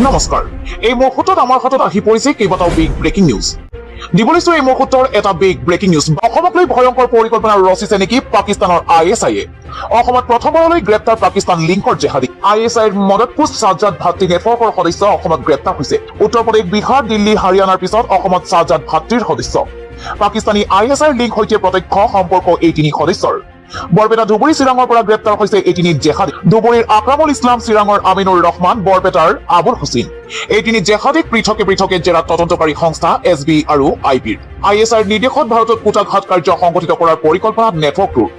নমস্কাৰ, এই মুহূৰ্তত আমাৰ হাতত আহি পৰিছে কেইবাটাও বিগ ব্ৰেকিং নিউজ। দিব লৈছো এই মুহূৰ্তৰ এটা বিগ ব্ৰেকিং নিউজ। অসমক লৈ ভয়ংকৰ পৰিকল্পনা ৰচিছে নেকি পাকিস্তানৰ I S আইয়ে? অসমত প্ৰথমবাৰলৈ গ্ৰেপ্তাৰ পাকিস্তান লিংকৰ জেহাদী। I S আইৰ মদতপুষ্ট ছাজাদ ভাট্টি নেটৱৰ্কৰ সদস্য অসমত গ্ৰেপ্তাৰ হৈছে। উত্তৰ প্ৰদেশ, বিহাৰ, দিল্লী, হাৰিয়ানাৰ পিছত অসমত ছাজাদ ভাট্টিৰ সদস্য। পাকিস্তানী I S আইৰ লিংক সৈতে প্ৰত্যক্ষ সম্পৰ্ক এই তিনি সদস্যৰ। বৰপেটা, ধুবুৰী, চিৰাঙৰ পৰা গ্ৰেপ্তাৰ হৈছে এই তিনি জেহাদী। ধুবুৰীৰ আক্ৰামুল ইছলাম, চিৰাঙৰ আমিনুৰ ৰহমান, বৰপেটাৰ আবুল হুছেইন। এই তিনি জেহাদীক পৃথকে পৃথকে জেৰাত তদন্তকাৰী সংস্থা এছ বি আৰু আই বিৰ। I S আইৰ নিৰ্দেশত ভাৰতত কূটাঘাত কাৰ্য সংঘটিত কৰাৰ পৰিকল্পনা নেটৱৰ্কটোৰ।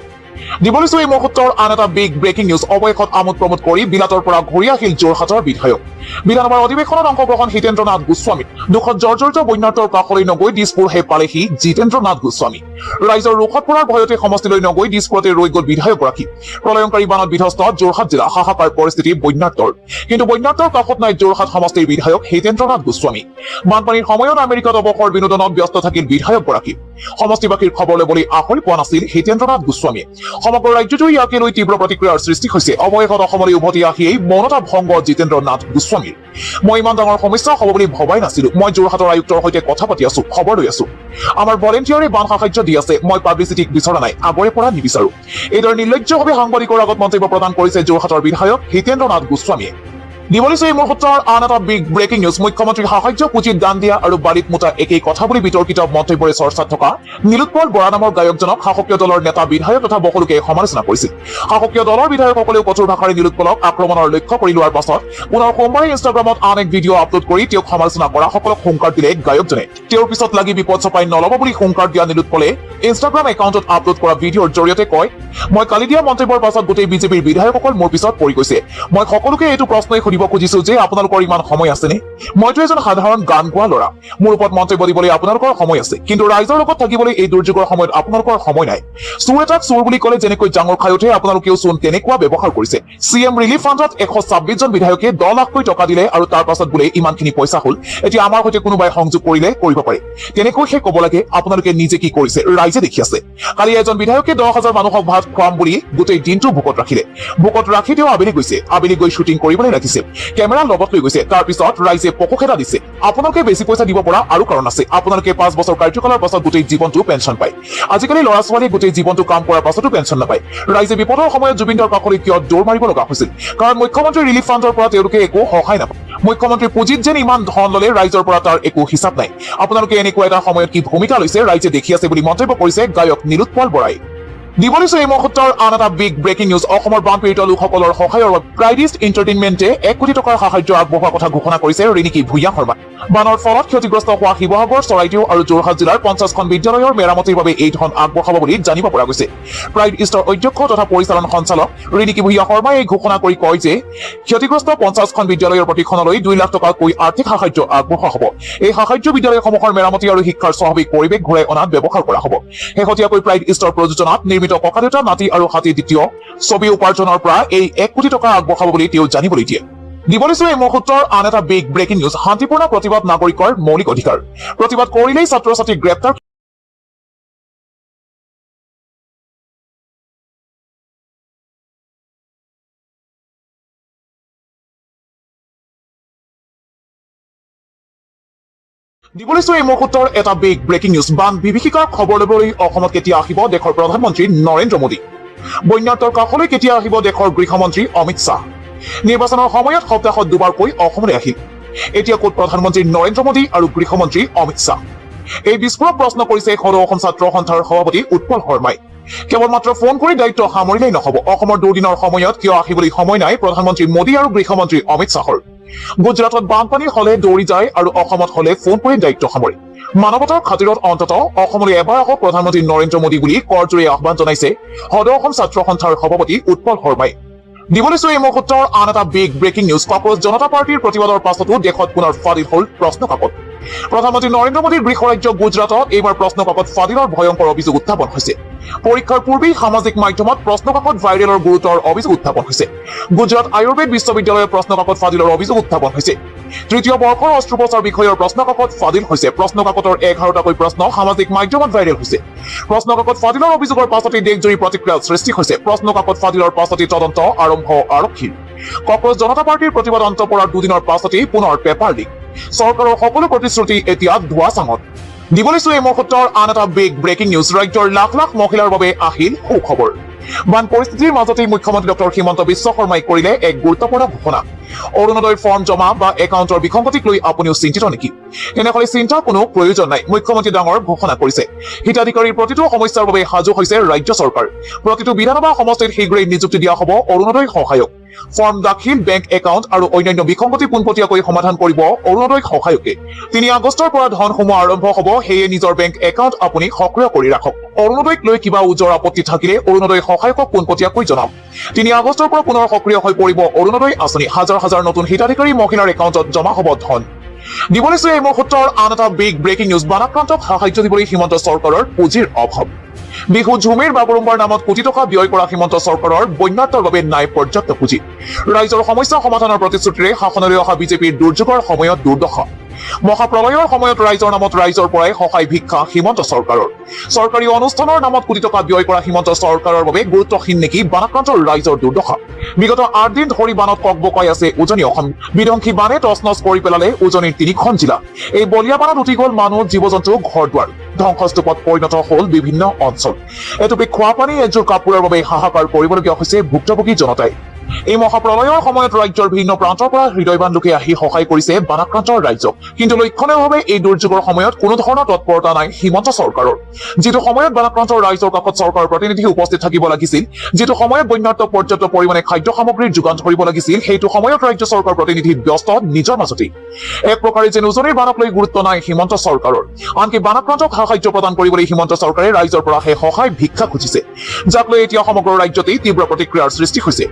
দিব লৈছো এই মুহূৰ্তৰ আন এটা বিগ ব্ৰেকিং নিউজ। অৱশেষত আমোদ প্ৰমোদ কৰি বিলাতৰ পৰা ঘূৰি আহিল যোৰহাটৰ বিধায়ক। বিধানসভাৰ অধিৱেশনত অংশগ্ৰহণ হিতেন্দ্ৰ নাথ গোস্বামী। দুখত জৰ্জৰিত বন্যাৰ্তৰ কাষলৈ নগৈ দিছপুৰহে পালেহি জিতেন্দ্ৰ নাথ গোস্বামী। ৰাইজৰ ৰোষত পৰাৰ ভয়তে সমষ্টিলৈ নগৈ দিছপুৰতে ৰৈ গ'ল বিধায়কগৰাকী। প্ৰলয়ংকাৰী বানত বিধ্বস্ত যোৰহাট জিলা, হাহাকাৰ পৰিস্থিতি বন্যাৰ্তৰ। কিন্তু বন্যাৰ্তৰ কাষত নাই যোৰহাট সমষ্টিৰ বিধায়ক হিতেন্দ্ৰ নাথ গোস্বামী। বানপানীৰ সময়ত আমেৰিকাত অৱসৰ বিনোদনত ব্যস্ত থাকিল বিধায়কগৰাকী। সমষ্টিবাসীৰ খবৰ ল'বলৈ আহৰি পোৱা নাছিল হিতেন্দ্ৰ নাথ গোস্বামীয়ে। সমগ্ৰ ৰাজ্যজুৰি ইয়াকে লৈ তীব্ৰ প্ৰতিক্ৰিয়াৰ সৃষ্টি হৈছে। অৱশেষত অসমলৈ উভতি আহিয়েই মৌনতা ভংগ জিতেন্দ্ৰ নাথ গোস্বামীৰ। মই ইমান ডাঙৰ সমস্যা হ'ব বুলি ভবাই নাছিলো। মই যোৰহাটৰ আয়ুক্তৰ সৈতে কথা পাতি আছো, খবৰ লৈ আছো। আমাৰ ভলেণ্টিয়াৰে বান সাহায্য দি আছে। মই পাব্লিচিটিক বিচৰা নাই, আগৰে পৰা নিবিচাৰো। এইদৰে নিৰ্লজ্জভাৱে সাংবাদিকৰ আগত মন্তব্য প্ৰদান কৰিছে যোৰহাটৰ বিধায়ক হিতেন্দ্ৰ নাথ গোস্বামীয়ে। দিব লৈছো এই মুহূৰ্তৰ আন এটা বিগ ব্ৰেকিং নিউজ। মুখ্যমন্ত্ৰীৰ সাহায্য পুঁজিত দান দিয়া আৰু বাৰীত মোটা একেই কথা বুলি বিতৰ্কিত মন্তব্যৰে চৰ্চাত থকা নীলোৎপল বৰা নামৰ গায়কজনক শাসকীয় দলৰ নেতা, বিধায়ক তথা বহুলোকে সমালোচনা কৰিছিল। শাসকীয় দলৰ বিধায়কসকলেও কঠোৰ ভাষাৰে নীলোৎপলক আক্ৰমণৰ লক্ষ্য কৰি লোৱাৰ পাছত পুনৰ সোমবাৰে ইনষ্টাগ্ৰামত আন এক ভিডিঅ' আপলোড কৰি তেওঁক সমালোচনা কৰাসকলক হুংকাৰ দিলে গায়কজনে। তেওঁৰ পিছত লাগি বিপদ চপাই নল'ব বুলি হুংকাৰ দিয়া নীলোৎপলে ইনষ্টাগ্ৰাম একাউণ্টত আপলোড কৰা ভিডিঅ'ৰ জৰিয়তে কয়, মই কালি দিয়া মন্তব্যৰ পাছত গোটেই বিজেপিৰ বিধায়কসকল মোৰ পিছত পৰি গৈছে। মই সকলোকে এইটো প্ৰশ্নই সুধিব খুজিছো যে আপোনালোকৰ ইমান সময় আছেনে? মইতো এজন সাধাৰণ গান গোৱা ল'ৰা। মোৰ ওপৰত মন্তব্য দিবলৈ আপোনালোকৰ সময় আছে, কিন্তু ৰাইজৰ লগত থাকিবলৈ এই দুৰ্যোগৰ সময়ত আপোনালোকৰ সময় নাই। চোৰ এটাক চোৰ বুলি ক'লে যেনেকৈ জাঙুৰ খাই উঠে, আপোনালোকেও চোন তেনেকুৱা ব্যৱহাৰ কৰিছে। চি এম ৰিলিফ ফাণ্ডত 126 জন বিধায়কে 10 লাখকৈ টকা দিলে আৰু তাৰ পাছত বোলে ইমানখিনি পইচা হ'ল, এতিয়া আমাৰ সৈতে কোনোবাই সংযোগ কৰিলে কৰিব পাৰে। তেনেকৈহে ক'ব লাগে। আপোনালোকে নিজে কি কৰিছে ৰাইজে দেখি আছে। কালি এজন বিধায়কে 10,000 মানুহক ভাত খুৱাম বুলি গোটেই দিনটো ভোকত ৰাখিলে। ভোকত ৰাখি তেওঁ আবেলি গৈছে, আবেলি গৈ শ্বুটিং কৰিবলৈ লাগিছে, কেমেৰা লগত লৈ গৈছে। তাৰ পিছত ৰাইজে পকোখেদা দিছে। আপোনালোকে বেছি পইচা দিব পৰা আৰু কাৰণ আছে। আপোনালোকে 5 বছৰ কাৰ্যকালৰ পাছত গোটেই জীৱনটো পেঞ্চন পায়। আজিকালি ল'ৰা ছোৱালীয়ে গোটেই জীৱনটো কাম কৰাৰ পাছতো পেঞ্চন নাপায়। ৰাইজে বিপদৰ সময়ত জুবিনদাৰ কাষলৈ কিয় দৌৰ মাৰিব লগা হৈছিল? কাৰণ মুখ্যমন্ত্ৰী ৰিলিফ ফাণ্ডৰ পৰা তেওঁলোকে একো সহায় নাপায়। মুখ্যমন্ত্ৰী পুঁজিত যেন ইমান ধন ললে ৰাইজৰ পৰা তাৰ একো হিচাপ নাই। আপোনালোকে এনেকুৱা এটা সময়ত কি ভূমিকা লৈছে ৰাইজে দেখি আছে বুলি মন্তব্য কৰিছে গায়ক নীলোৎপল বৰাই। দিব লৈছো এই মুহূৰ্তৰ আন এটা বিগ ব্ৰেকিং নিউজ। অসমৰ বানপীড়িত লোকসকলৰ সহায়ৰ বাবে প্ৰাইড ইষ্ট এণ্টাৰটেইনমেণ্টে 1 কোটি টকাৰ সাহায্য আগবঢ়োৱাৰ কথা ঘোষণা কৰিছে ৰিণিকী ভূঞা শৰ্মা। বানৰ ফলত ক্ষতিগ্ৰস্ত হোৱা শিৱসাগৰ, চৰাইদেউ আৰু যোৰহাট জিলাৰ 50খন বিদ্যালয়ৰ মেৰামতিৰ বাবে এই ধন আগবঢ়াব বুলি জানিব পৰা গৈছে। প্ৰাইড ইষ্টৰ অধ্যক্ষ তথা পৰিচালন সঞ্চালক ৰিণিকী ভূঞা শৰ্মাই এই ঘোষণা কৰি কয় যে ক্ষতিগ্ৰস্ত 50খন বিদ্যালয়ৰ প্ৰতিখনলৈ 2 লাখ টকাকৈ আৰ্থিক সাহায্য আগবঢ়োৱা হ'ব। এই সাহায্য বিদ্যালয়সমূহৰ মেৰামতি আৰু শিক্ষাৰ স্বাভাৱিক পৰিৱেশ ঘূৰাই অনাত ব্যৱহাৰ কৰা হ'ব। শেহতীয়াকৈ প্ৰাইড ইষ্টৰ প্ৰযোজনাত নিৰ্মিত ককাদেউতা নাতি আৰু হাতী দ্বিতীয় ছবি উপাৰ্জনৰ পৰা এই 1 কোটি টকা আগবঢ়াব বুলি তেওঁ জানিবলৈ দিয়ে। দিব লৈছো এই মুহূৰ্তৰ আন এটা বিগ ব্ৰেকিং নিউজ। শান্তিপূৰ্ণ প্ৰতিবাদ নাগৰিকৰ মৌলিক অধিকাৰ। প্ৰতিবাদ কৰিলেই ছাত্ৰ ছাত্ৰীক গ্ৰেপ্তাৰ দিব লৈছো এই মুহূৰ্তৰ এটা বিগ ব্ৰেকিং নিউজ। বান বিভীষিকাৰ খবৰ ল'বলৈ অসমত কেতিয়া আহিব দেশৰ প্ৰধানমন্ত্ৰী নৰেন্দ্ৰ মোদী? বন্যাৰ্তৰ কাষলৈ কেতিয়া আহিব দেশৰ গৃহমন্ত্ৰী অমিত শ্বাহ? নিৰ্বাচনৰ সময়ত সপ্তাহত দুবাৰকৈ অসমলৈ আহিল, এতিয়া ক'ত প্ৰধানমন্ত্ৰী নৰেন্দ্ৰ মোদী আৰু গৃহমন্ত্ৰী অমিত শ্বাহ? এই বিস্ফোৰক প্ৰশ্ন কৰিছে সদৌ অসম ছাত্ৰ সন্থাৰ সভাপতি উৎপল শৰ্মাই। কেৱল মাত্ৰ ফোন কৰি দায়িত্ব সামৰিলেই নহব, অসমৰ দুদিনৰ সময়ত কিয় আহিবলৈ সময় নাই প্ৰধানমন্ত্ৰী মোদী আৰু গৃহমন্ত্ৰী অমিত শ্বাহৰ? গুজৰাটত বানপানী হলে দৌৰি যায় আৰু অসমত হলে ফোন কৰি দায়িত্ব সামৰে। মানৱতাৰ খাতিৰত অন্তত অসমলৈ এবাৰ আহক প্ৰধানমন্ত্ৰী নৰেন্দ্ৰ মোদী বুলি কৰজোৰে আহ্বান জনাইছে সদৌ অসম ছাত্ৰ সন্থাৰ সভাপতি উৎপল শৰ্মাই। দিব লৈছো এই মুহূৰ্তৰ আন এটা বিগ ব্ৰেকিং নিউজ। কক্ৰচ জনতা পাৰ্টীৰ প্ৰতিবাদৰ পাছতো দেশত পুনৰ ফাদিল হ'ল প্ৰশ্ন কাকত। প্ৰধানমন্ত্ৰী নৰেন্দ্ৰ মোদীৰ গৃহৰাজ্য গুজৰাটত এইবাৰ প্ৰশ্ন কাকত ফাদিলৰ ভয়ংকৰ অভিযোগ উত্থাপন হৈছে। পৰীক্ষাৰ পূৰ্বেই সামাজিক মাধ্যমত প্ৰশ্ন কাকত ভাইৰেলৰ গুৰুতৰ অভিযোগ উত্থাপন হৈছে। গুজৰাট আয়ুৰ্বেদ বিশ্ববিদ্যালয়ৰ প্ৰশ্ন কাকত ফাদিলৰ অভিযোগ উত্থাপন হৈছে। তৃতীয় বৰ্ষৰ অস্ত্ৰোপচাৰ বিষয়ৰ প্ৰশ্ন কাকত ফাদিল হৈছে। প্ৰশ্ন কাকতৰ 11টাকৈ প্ৰশ্ন সামাজিক মাধ্যমত ভাইৰেল হৈছে। প্ৰশ্ন কাকত ফাদিলৰ অভিযোগৰ পাছতেই দেশজুৰি প্ৰতিক্ৰিয়াৰ সৃষ্টি হৈছে। প্ৰশ্ন কাকত ফাদিলৰ পাছতেই তদন্ত আৰম্ভ আৰক্ষীৰ। কক্ৰচ জনতা পাৰ্টীৰ প্ৰতিবাদ অন্ত পৰাৰ দুদিনৰ পাছতেই পুনৰ পেপাৰ লিক। চৰকাৰৰ সকলো প্ৰতিশ্ৰুতি এতিয়া ধোঁৱা চাঙত। দিব লৈছো এই মুহূৰ্তৰ আন এটা বিগ ব্ৰেকিং নিউজ। ৰাজ্যৰ লাখ লাখ মহিলাৰ বাবে আহিল সুখবৰ। বান পৰিস্থিতিৰ মাজতেই মুখ্যমন্ত্ৰী ডক্টৰ হিমন্ত বিশ্ব শৰ্মাই কৰিলে এক গুৰুত্বপূৰ্ণ ঘোষণা। অৰুণোদয় ফৰ্ম জমা বা একাউণ্টৰ বিসংগতিক লৈ আপুনিও চিন্তিত নেকি? তেনেহলে চিন্তাৰ কোনো প্ৰয়োজন নাই। মুখ্যমন্ত্ৰী ডাঙৰ ঘোষণা কৰিছে। হিতাধিকাৰীৰ প্ৰতিটো সমস্যাৰ বাবে সাজু হৈছে ৰাজ্য চৰকাৰ। প্ৰতিটো বিধানসভা সমষ্টিত শীঘ্ৰেই নিযুক্তি দিয়া হ'ব অৰুণোদয় সহায়ক। ফৰ্ম দাখিল, বেংক একাউণ্ট আৰু অন্যান্য বিসংগতি পোনপটীয়াকৈ সমাধান কৰিব অৰুণোদয় সহায়কে। 3 আগষ্টৰ পৰা ধন সোমোৱা আৰম্ভ হ'ব, সেয়ে নিজৰ বেংক একাউণ্ট আপুনি সক্ৰিয় কৰি ৰাখক। অৰুণোদয়ক লৈ কিবা ওজৰ আপত্তি থাকিলে অৰুণোদয় সহায়কক পোনপটীয়াকৈ জনাওক। 3 আগষ্টৰ পৰা পুনৰ সক্ৰিয় হৈ পৰিব অৰুণোদয় আঁচনি। হাজাৰ হাজাৰ নতুন হিতাধিকাৰী মহিলাৰ একাউণ্টত জমা হ'ব ধন। দিব লৈছো এই মুহূৰ্তৰ আন এটা বিগ ব্ৰেকিং নিউজ। বানাক্ৰান্তক সাহায্য দিবলৈ হিমন্ত চৰকাৰৰ পুঁজিৰ অভাৱ। বিহু ঝুমিৰ বাগৰুম্বাৰ নামত কোটি টকা ব্যয় কৰা হিমন্ত চৰকাৰৰ বন্যাৰ্তৰ বাবে নাই পৰ্যাপ্ত পুঁজি। ৰাইজৰ সমস্যা সমাধানৰ প্ৰতিশ্ৰুতিৰে শাসনলৈ অহা বিজেপিৰ দুৰ্যোগৰ সময়ত দুৰ্দশা। মহাপ্ৰলয়ৰ সময়ত ৰাইজৰ নামত ৰাইজৰ পৰাই সহায় ভিক্ষা হিমন্ত চৰকাৰৰ। চৰকাৰী অনুষ্ঠানৰ নামত কোটি টকা ব্যয় কৰা হিমন্ত চৰকাৰৰ বাবে গুৰুত্বহীন নেকি বানাক্ৰান্ত ৰাইজৰ দুৰ্দশা? বিগত 8 দিন ধৰি বানত ককবকাই আছে উজনি অসম। বিধ্বংসী বানে তছনছ কৰি পেলালে উজনিৰ 3খন জিলা। এই বলীয়া বানত উটি গ'ল মানুহ, জীৱ জন্তু, ঘৰ দুৱাৰ। ধ্বংসস্তূপত পৰিণত হ'ল বিভিন্ন অঞ্চল। এটুপি খোৱা পানী, এযোৰ কাপোৰৰ বাবে হাহাকাৰ কৰিবলগীয়া হৈছে ভুক্তভোগী জনতাই। এই মহাপ্ৰলয়ৰ সময়ত ৰাজ্যৰ ভিন্ন প্ৰান্তৰ পৰা হৃদয়বান লোকে আহি সহায় কৰিছে বানাক্ৰান্ত ৰাইজক। কিন্তু লক্ষণীয়ভাৱে এই দুৰ্যোগৰ সময়ত কোনো ধৰণৰ তৎপৰতা নাই হিমন্ত চৰকাৰৰ। যিটো সময়ত বানাক্ৰান্ত ৰাইজৰ কাষত চৰকাৰৰ প্ৰতিনিধি উপস্থিত থাকিব লাগিছিল, যিটো সময়ত বন্যাৰ্তক পৰ্যাপ্ত পৰিমাণে খাদ্য সামগ্ৰীৰ যোগান ধৰিব লাগিছিল, সেইটো সময়ত ৰাজ্য চৰকাৰৰ প্ৰতিনিধি ব্যস্ত নিজৰ মাজতেই। এক প্ৰকাৰে যেন উজনিৰ বানক লৈ গুৰুত্ব নাই হিমন্ত চৰকাৰৰ। আনকি বানাক্ৰান্তক সাহায্য প্ৰদান কৰিবলৈ হিমন্ত চৰকাৰে ৰাইজৰ পৰা সেই সহায় ভিক্ষা খুজিছে, যাক লৈ এতিয়া সমগ্ৰ ৰাজ্যতেই তীব্ৰ প্ৰতিক্ৰিয়াৰ সৃষ্টি হৈছে।